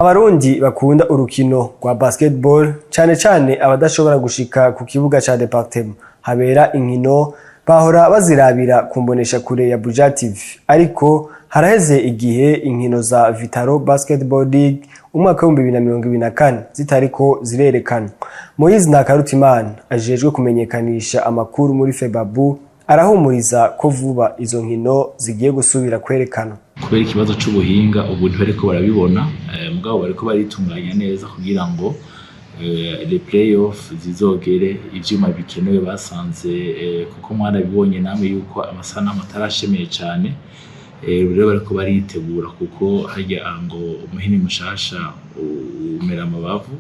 Abarundi bakunda urukino rwa basketball, cane cane abadashobora gushika ku kibuga ca département habera inkino, bahora bazirabira ku mboneshakure ya Buja TV, ariko haraheze igihe inkino za Vital'O Basketball League umwaka w'2024 zitariko zirerekanwa. Moise Ntakarutimana ajejwe kumenyekanisha amakuru muri FEBABU arahumuriza ko vuba izo nkino zigiye gusubira kwerekanwa. Kubera ikibazo c'ubuhinga, ubu ntibariko barabibona, mugabo bariko baritunganya neza kugira ngo les play-off zizogere ivyuma bikenewe basanze, kuko mwarabibonye namwe yuko amasanamu atarashemeye cane. Rero bariko baritegura, kuko harya ngo umuhini mushasha umera amabavu.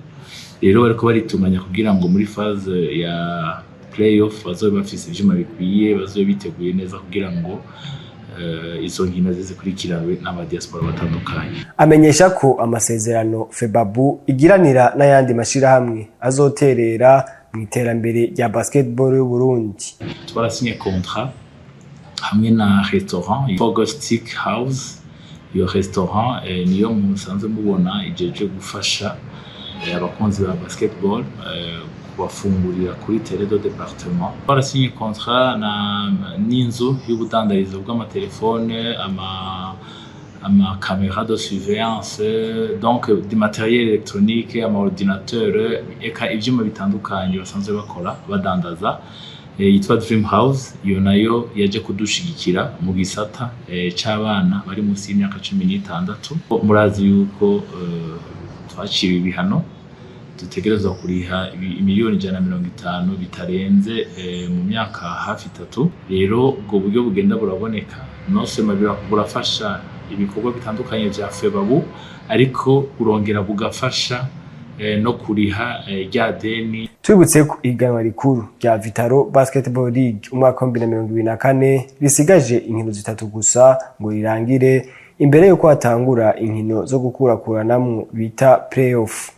Rero bariko baritunganya kugira ngo muri phase ya play-off bazobe bafise ivyuma bikwiye, bazobe biteguye neza kugira ngo izo nkino zizikurikiranwe n'abadiaspora batandukanye. Amenyesha ko amasezerano FEBABU igiranira n'ayandi mashirahamwe azoterera mu iterambere rya basketball y'Uburundi. Twarasinye contrat hamwe na restaurant Fogo Stick House. Iyo restaurant niyo musanzwe mubona ijeje gufasha abakunzi ba basketball, kubafungurira kuri terrain de département. Twarasinye contrat na n'inzu y'ubudandarizo bw'amatelefone, ama caméra de surveillance, donc du matériel électronique, ama ordinateur, eka ivyuma bitandukanye basanzwe bakora badandaza, yitwa Dream House. Iyo nayo yaje kudushigikira mu gisata c'abana bari munsi y'imyaka 16. Murazi yuko twaciwe ibihano, dutegerezwa kuriha 150 miliyoni bitarenze mu myaka hafi 3. Rero ubwo buryo bugenda buraboneka, non seulement burafasha ibikorwa bitandukanye vya FEBABU, ariko burongera bugafasha no kuriha rya deni. Tubibutse ko ihiganwa rikuru rya Vital'O Basketball League umwaka wa 2024 risigaje inkino zitatu gusa ngo rirangire, imbere yuko hatangura inkino zo gukurakuranamwo bita play-off.